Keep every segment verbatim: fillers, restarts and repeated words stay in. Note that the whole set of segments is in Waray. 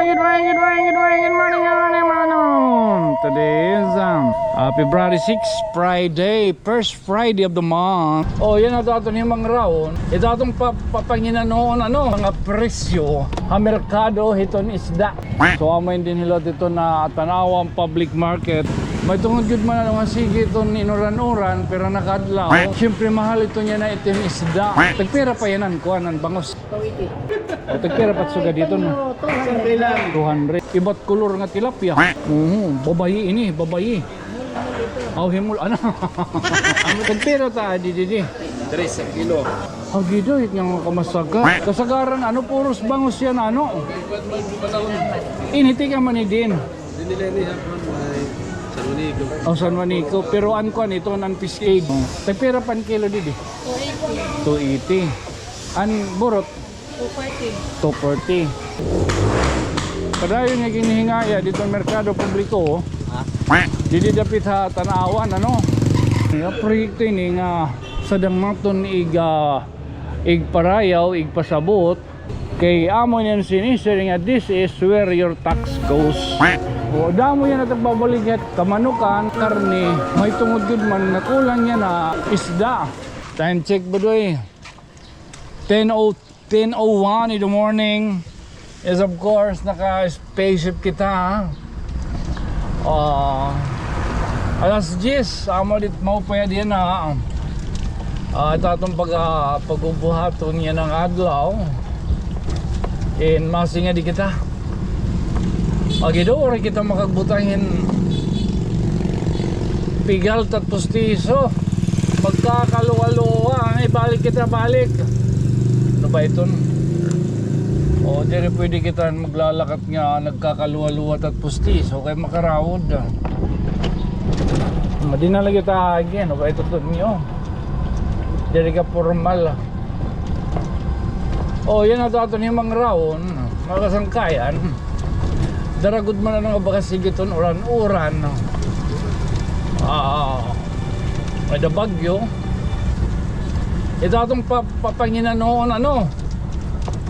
Good morning, good morning, good morning, good morning, good morning, good morning. Today is, um, uh, February six, Friday, first Friday of the month. Oh, yana it aton himangraon. Ito aton pa-, papanginanoon, ano, mga presyo ha merkado hiton isda. So, amo ini dinhi liwat hiton Tanauan Public Market. May tungod gud man, ano, nga sige iton inuran-uran, pero nakaadlaw. Siyempre, mahal iton yana, iton isda. Tagpira pa yana an kuan, an bangus? Two eighty. O, tagpira pa it sugad hiton, no? Two hundred. Two hundred. Iba't kulor nga tilapia. Oo, babayi ini, babayi. Aw, himol, ano? Tagpira ta, adi, didi? Tres sa kilo. Agi daw, it nga mga kamasaga. Kasagaran, ano, puros bangus yana, ano? Ini, tikang man ini dinhi? Dinhi la ini ha kuan, ha San Juanico. O, San Juanico. Pero an kuan, ito, an fish cage. Tagpira pa an kilo, didi? Two eighty. Two eighty. An burot? Two forty. Two forty. Padayon nga ginhihingaya didto ha merkado publiko. Ha? Didi dapit ha Tanauan, ano? Nga proyekto ini nga sadang naton ig-, ah, igparayaw, igpasabot. Kay amo niyan sini-share nga this is where your tax goes. O, damo yana it nagbabaligya, kamanukan, karne, mahitungod gud man nga kulang yana isda. Time check, Budoy. Ten oh, ten oh one in the morning. Yes, of course, naka-spaceship kita, ha? Ah, alas diyes, amo didi, maupay dinhi, ha? Ah, ito aton pag-, ah, pagbubuhaton yana nga adlaw. In, masingadi kita. Agi daw, waray kita makagbutang hin pigal tat pustiso. Magkakaluwa-luwa. Ay, balik kita, balik. Ano ba iton? O, diri pwede kita maglalakat nga nagkakaluwa-luwa tat pustiso kay makarawod. Madi na lagi ta agi. Ano ba ito to niyo? Diri ka formal. O, yana it aton himangraon, mga kasangkayan. Dara gud man, ano, nga baga sige iton uran-uran, no? Ah, may-ada bagyo. Ito aton pa-, papanginanoon, ano,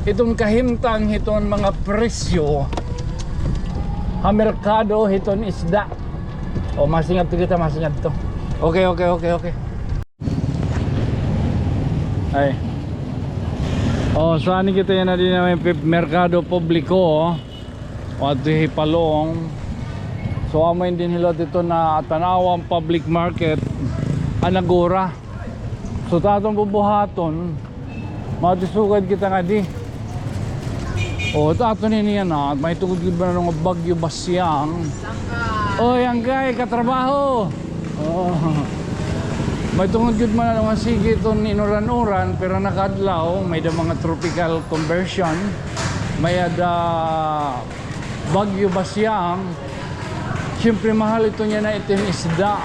iton kahimtang hiton mga presyo ha merkado hiton isda. O, masingadto kita, masingadto. Okay, okay, okay, okay. Ay. O, so, ani kita yana dinhi ha may pip-, merkado publiko, o. O, adto hi Palong. So, amo ini dinhi liwat hiton Tanauan Public Market, an agora. So, it aton bubuhaton, matisugad kita ngadi. O, it aton ini yana, mahitungod gud man, ano, nga Bagyo Basyang. Oy, Angkay, katrabaho. O. Mahitungod gud man, ano, nga sige iton inuran-uran, pero nakaadlaw, may-ada mga tropical conversion, may-ada Bagyo Basyang. Siyempre, mahal iton yana, iton isda.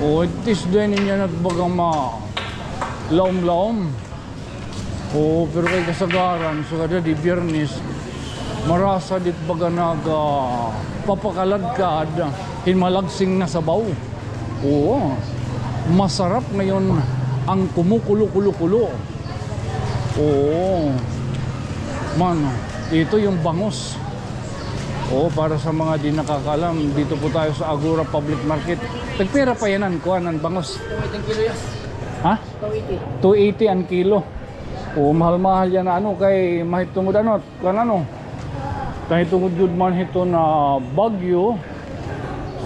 O, it isda ini yana it baga malaom-laom. Oo, pero kay kasagaran, sugad didi Biyernes, marasa didi baga nagpapakaladkad hin malagsing nga sabaw. Oo, masarap ngayon ang kumukulo-kulo-kulo. Oo. Man, ito yung bangus. Oo, para sa mga di nakakaalam, dito po tayo sa Agora Public Market. Tagpira pa yana an kuan, an bangus? Two eighty an kilo yana. Ha? Two eighty. Two eighty an kilo. Oo, mahal-mahal yana, ano, kay mahitungod, ano, kuan, ano. Kay tungod gud man hiton bagyo,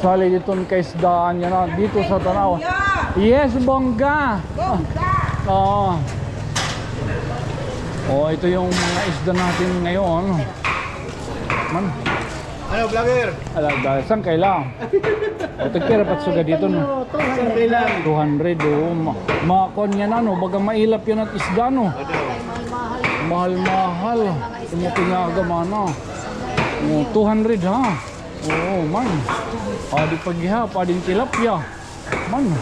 sali diton kaisdaan yana dito sa Tanauan. Yes, bongga. Bongga. Oo. Oh, ito yung mga isda natin ngayon. Man. Ano, vlogger? Ala, vlogger. Saan kayo lang? O, tagpira pa it sugad dito, no? Siyempre lang. Two hundred, oo. Ma-, makuan yana, no? Baga mailap yana it isda, no? Mahal-mahal. Imo tingaga, mana. O, two hundred, ha? Oo, man. Adi pa gihap, adi an tilapia. Man.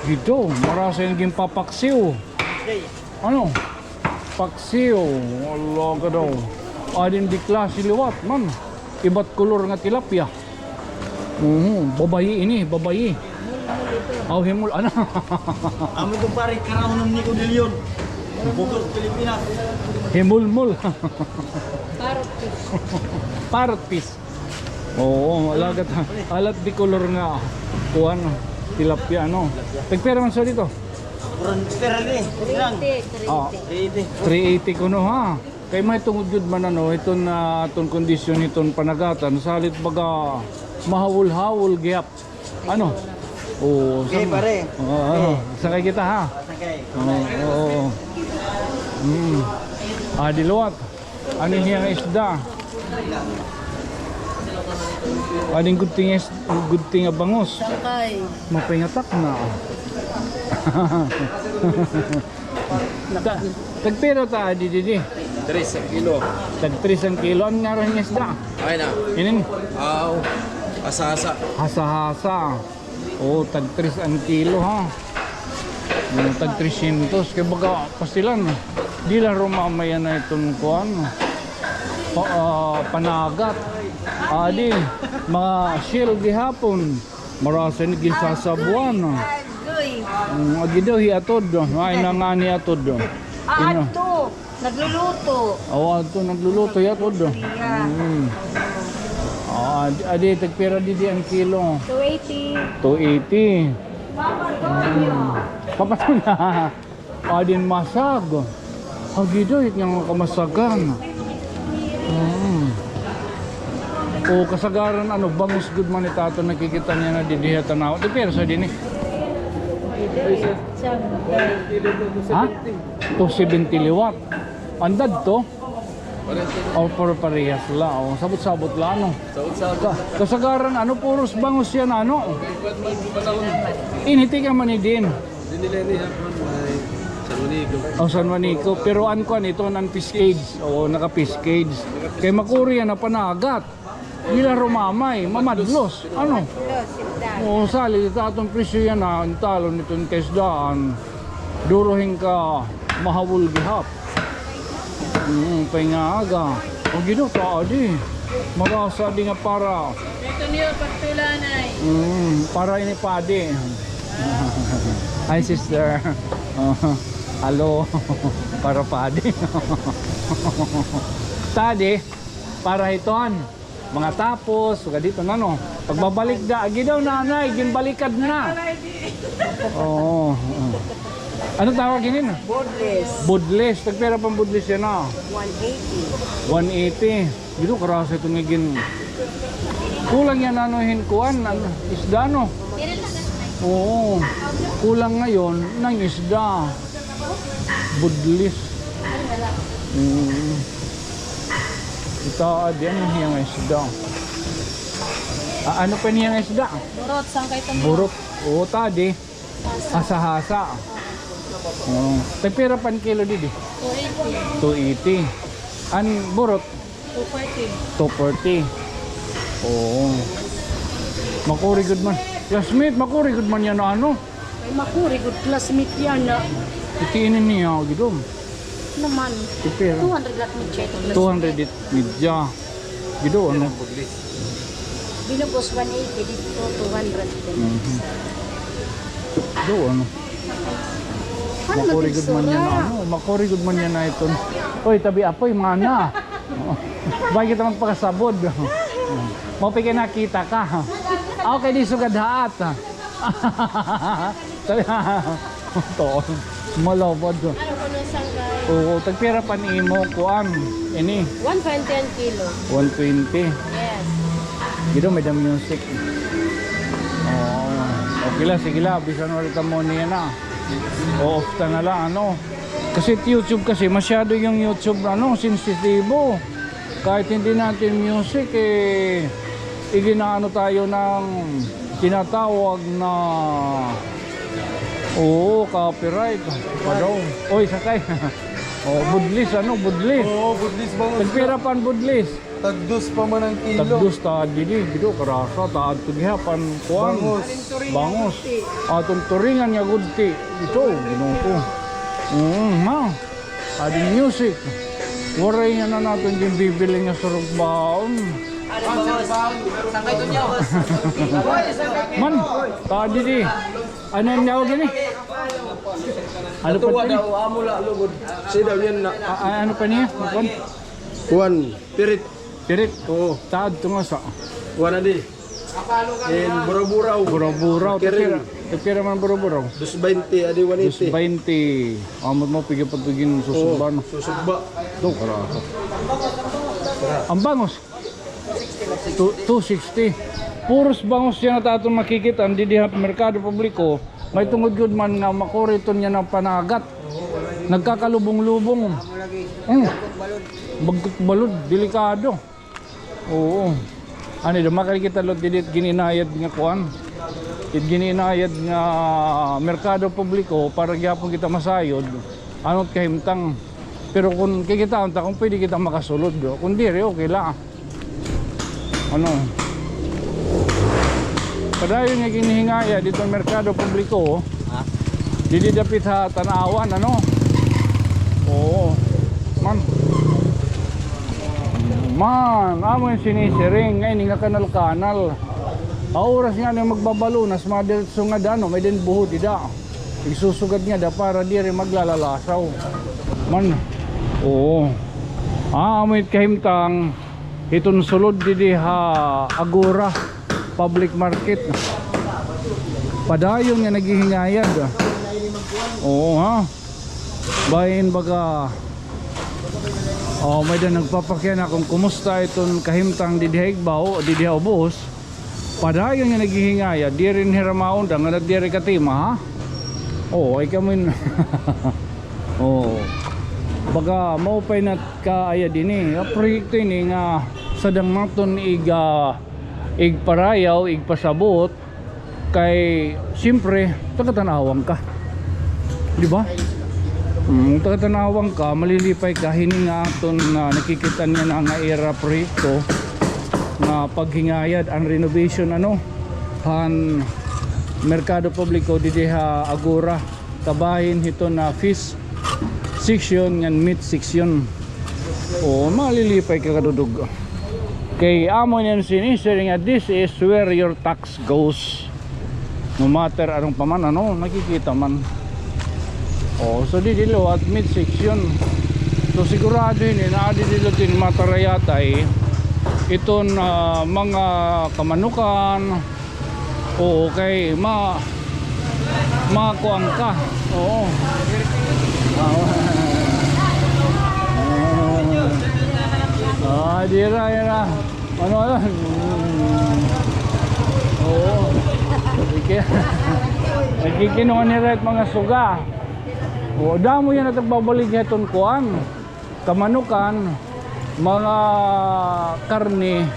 Dito, marasa yana ginpapaksiw. Ano? Paksiw. Wala ka daw. Adi an di klase liwat, man. Iba't kulor nga tilapia. Mhm, babayi ini, babayi. Aw, himol, ano? Amo ito, pare, karahon ni Codillion. Bukos, Pilipinas. Himulmol. Parot. Parrot fish. Oo, alagat, alat di kolor nga kuan, tilapia, ano. Tagpira man sa dito? Three eighty, three eighty. Ah, three eighty kuno, ha. Kay may tungod gud man, ano, iton, ah, iton kondisyon iton panagatan, salit baga mahawol-hawol gihap. Ano? Oo, okay, pare. Oo, oo. Sakay kita, ha? Sakay. Oo, oo. Mm. Ah, di liwat. Ano niya nga isda? Ading good thing is, good thing nga bangus. Sakay. Mapingatak na. Ta-, tagpira ta adi didi? Tres an kilo. Tag tres an kilo. An ngaran nga isda? Ay na. Inin? Aw, hasa-hasa. Hasa-hasa. Oo, tag tres an kilo, ha. Mm, tag tresyentos. Kay baga pastilan. Di la rumamay yana iton kuan. Pa-, ah, panagat. Adi, mga shell gihapon. Marasa ini ginsasabuan, no? Agoy. Mm, agi daw hiatod. Ay, nangani atod. Ah, adto. Nagluluto. Aw, adto, nagluluto hiatod. Yeah. Mm. Ah, adi, adi, tagpira didi an kilo? Two eighty. Two eighty. Mm. Papato na. Adin masag. Agi daw it nga kamasagan. Mm. O, kasagaran, ano, bangus gud man ita aton nakikita niya na didi ha tan-aw. Di, pero sa dinhi. Ha? Two seventy liwat. Andad to? O, pero parehas la. O, sabot-sabot la, ano? Sabot-sabot. Ka-, kasagaran, ano, puros bangus yana, ano? Ini, tikang man ini din. Dinhi la ini ha kuan, may San Juanico. O, San Juanico. Pero an kuan, ito, an fish cage. O, naka-fish cage. Kay makuri yana panagat. Di la rumamay, mamadlos. Ano? O, salit ita aton presyo yana, an talon iton kaisdaan. Duro hin ka mahawol gihap. Mm, pay nga aga. O, gido, ta adi. Marasa di nga para. Ito niyo, pagtulanay. Mm, para ini padi. Hi, sister. Hello. Para padi. Ta adi, para hiton. Mga tapos, pagka dito na, no? Pagbabalik da, agi daw, nanay, ginbalikad na. Oo, oo. Ano tawag ini, no? Budlis. Budlis. Tagpira pang budlis yana, no? One eighty. One eighty. Dito, karasa ito nga gin-, kulang yana, ano, hin kuan, ano, isda, no? Oo. Kulang ngayon ng isda. Budlis. Mm. Ita, adi, ano niya nga isda? Ah, ano pa niya nga isda? Burot, saan kayo ito? Burot. Oo, ta adi. Hasa. Hasa-hasa. Oo. Tagpira pan kilo didi? Two eighty. Two eighty. An burot? Two forty. Two forty. Oo. Makuri gud man. Classmate, makuri gud man yana, ano? Ay, makuri gud classmate yana. Iti ini niya, gidom. Naman. Iti, ah. Two hundred la it media ito, classmate. Two hundred it media. Gido, ano? Binubos one eighty, dito two hundred. Mhm. Do, ano? Ano, makuri gud man yana, ano? Makuri gud man yana iton. Oy, tabi apoy, mana. Bakit naman pakasabod? Mao pa kay nakita ka. Aw, kay di sugad haat. Toon. Malabad. Ano ko nang sangkay? Oo, tagpira pan imo, kuan. Ini. One twenty an kilo. One twenty. Yes. Dito may the music. Oo. Okay la, sige la. Bisan wala ta mo niya na. O, off ta na la, ano. Kasi YouTube kasi, masyado yung YouTube, ano, sensitibo. Kahit hindi natin music, eh, iginaano tayo ng tinatawag na, oo, copyright. Pa daw. Oy, sakay. Oh, budlis, ano, budlis. Oo, budlis ba? Tagpira pan budlis? Tagdos pa man an kilo. Tagdos ta didi, didi, karasa, ta adto gihap an kuan. Bangus. Bangus. Aton turingan nga gudti. Ito, Ginoo ko. Mm, ha? Adi music. Waray nga na naton ginbibiling nga surugbaon. Man, ta didi. Ano an tawag ini? Ano pa daw, amo la lugod. Siya daw yan na. A-, a-, ano pa niya? Kuan? Kuan, pirit. Direk. Oo. Taad to nga sa. Kuan na di. In Buraburaw. Buraburaw. Makiring. Tagpira, tagpira man Buraburaw? Dos baynte, adi one eighty. Dos baynte. Amo mo, pigya pa to gin susugba, no? Oo, susugba. To, kara. An bangos? Two, two sixty. Puros bangos yana it aton makikit-an didi ha merkado publiko. Mahitungod gud man nga makuri iton yana panagat. Nagkakalubong-lubong. Mm. Bagkot balod, delikado. Oo. Ano daw, makikita liwat didi it gin-inayad nga kuan. It gin-inayad nga merkado publiko para gihapon kita masayod. Ano it kahimtang. Pero kon kikitaon ta, kon pwede kita makasulod, o. Kon diri, okay la. Ano? Padayon nga ginhihingayad didto merkado publiko, o. Ha? Didi dapit ha Tanauan, ano? Oo. Man. Man, amo it sinisiring nga ini nga kanal-kanal. Ha oras nga ano magbabalo na, madiretso ngada, ano, may-ada buho dida. Igsusugad ngada para diri maglalalasaw. Man. Oo. Ah, amo it kahimtang hiton sulod didi ha Agora Public Market. Padayon nga naghihingayad. Oo, ha? Bahin baga, o, may-ada nagpapakiana kon kumusta iton kahimtang didi ha igbaw, didi ha ubos. Padayon nga naghihingayad, diri hira maundang, nga diri katima, ha? Oo, ay kamo in-, oo. Baga maupay na it kaayad ini. An proyekto ini nga sadang naton ig-, ah, igparayaw, igpasabot, kay, siyempre, taga-Tanauan ka. Di ba? Mm, taga-Tanauan ka, malilipay ka, hini nga aton, ah, nakikita niya na nga ira proyekto nga paghingayad an renovation, ano, han merkado publiko didi ha Agora, kabahin hiton fish section ngan meat section. Oo, malilipay ka, kadudog. Kay amo niyan sinisiring nga this is where your tax goes. No matter anong pa man, ano, nakikita man. Oh, so didi liwat meat section. So sigurado hini nga didi liwat ini matarayatay iton, ah, mga kamanukan. Oo, kay ma-, makuan ka. Oo. Ah, dira, dira. Ano, ano? Oo. Nagkikinuha nira it mga suga. O, damo yana it nagbabaligya hiton kuan, kamanukan, mga karne,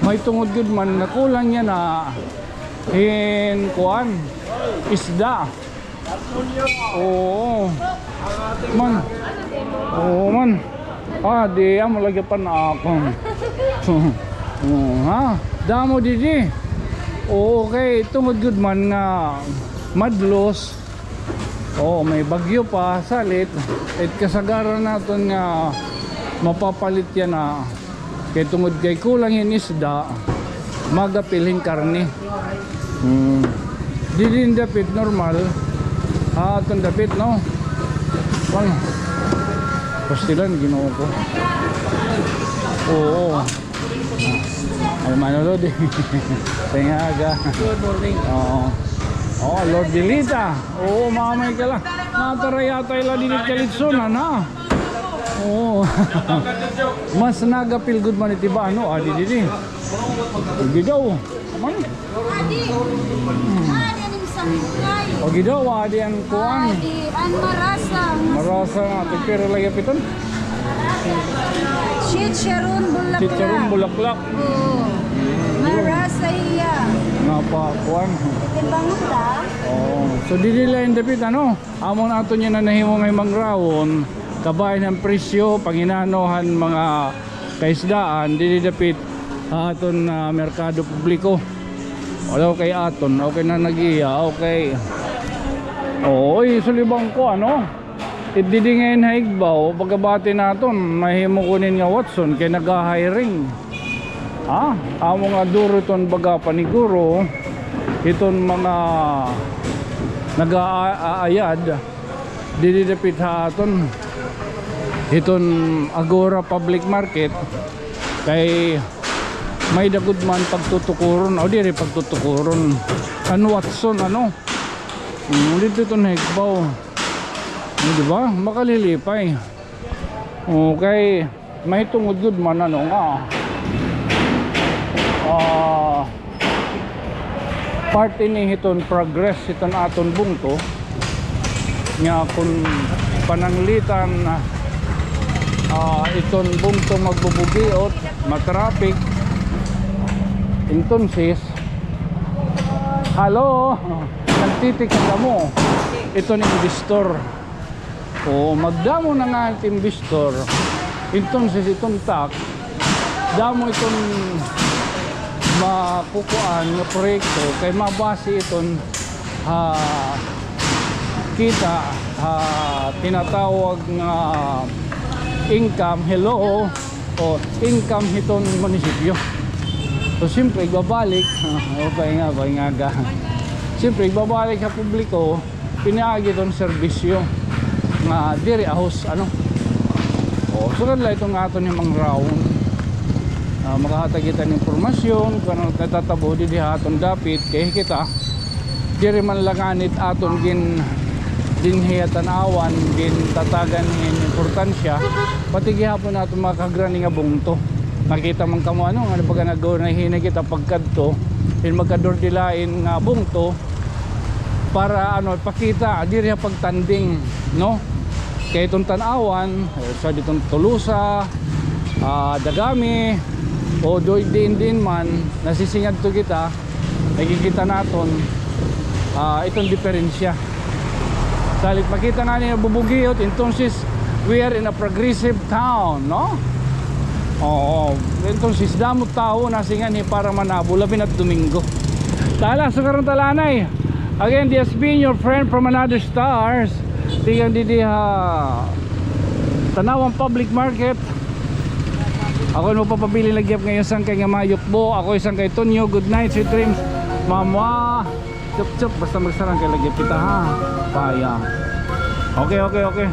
mahitungod gud man nga kulang yana hin kuan, isda. Oo. Man. Oo man. Ah, di amo lagi pa na ako. Oo, ha? Damo didi. Oo, kay tungod gud man nga madlos. Oo, may bagyo pa, salit. It kasagaran naton nga mapapalit yana. Kay tungod kay kulang hin isda, magapil hin karne. Hmm. Didi hin dapit normal. Ah, aton dapit, no? Ano? Pastilan, Ginoo ko. Oo. Ay, Mano Lodi. Tengaga. Good morning. Oo. Oh, Lord Dilita. Oo, mamay ka la. Natarayatay la didi kalitsunan, ha? Oo. Mas nagapil gud man it iba, ano, adi didi. Adi daw. Man. Adi. Adi an imsangkay. Adi daw, adi an kuan. Adi an marasa. Marasa nga, tagpira lagi piton? Chicharon bulaklak. Chicharon bulaklak. Oo. Marasa iya. Napa kuan. Timbangon ta. Oh, so didi la hin dapit, ano? Amo an aton yana nahimo nga himangrawon, kabahin han presyo, panginano han mga kaisdaan, didi dapit ha aton, ah, merkado publiko. Wala kay aton, okay na nag-iya, okay. Oy, sulibang ko, ano? It didi ngay-an ha igbaw, pagkabati naton, mahimo kunin nga Watson, kay nag-hiring. Ha? Amo nga duro iton baga paniguro, iton mga nag-aayad, didi dapit ha aton, iton Agora Public Market, Kay may-ada gud man pagtutukuron. O, diri pagtutukuron. Kan Watson, ano? Hmm, didto iton higbaw. Hmm, di ba? Makalilipay. Okay. Mahitungod gud man, ano, nga, ah, part ini hiton progress hiton aton bungto, nga kon pananglitan, ah, iton bungto magbubugiot, matraffic, entonces, hello, nagtitikang kamo iton investor. O, magdamo na nga it investor. Entonces, iton tax, damo iton makukuan nga proyekto kay mabase iton ha kita, ha tinatawag nga income, hello, o income hiton munisipyo. So, siyempre, igbabalik, o, pahinga, pahinga ka. Siyempre, igbabalik ha publiko, pinaagi iton serbisyo nga diri ahos, ano. O, sugad la iton aton himangrawon. Ah, makahatag kita hin impormasyon kon ano natatabo didi ha aton dapit, kay kita, diri man la ngani it aton gin-, dinhi ha Tanauan, gintatagan hin importansya, pati gihapon aton mga kahagrani nga bungto. Nakita man kamo, ano, nga baga naghinay kita pagkadto hin magkadurdilain nga bungto, para, ano, ipakita diri ha pagtanding, no? Kay iton Tanauan, o sa diton Tolosa, ah, Dagami, o doy diin-diin man, nasisingadto kita, nakikita naton, ah, iton diperensya. Salit makita ngani nga bubugiot, entonces we are in a progressive town, no? Oo. Entonces, damo tawo nasiring nganhi para manabo, labi na Domingo. Tala, sukaron ta la anay. Again, this has been your friend from another stars. Tikang didi ha Tanauan Public Market. Ako an magpapabilin la gihap ngayon sangkay nga mayukbo. Ako sangkay Tonyo. Good night, sweet dreams. Mama. Chup, chup. Basta magsarang kay lagi kita, ha. Paya. Okay, okay, okay.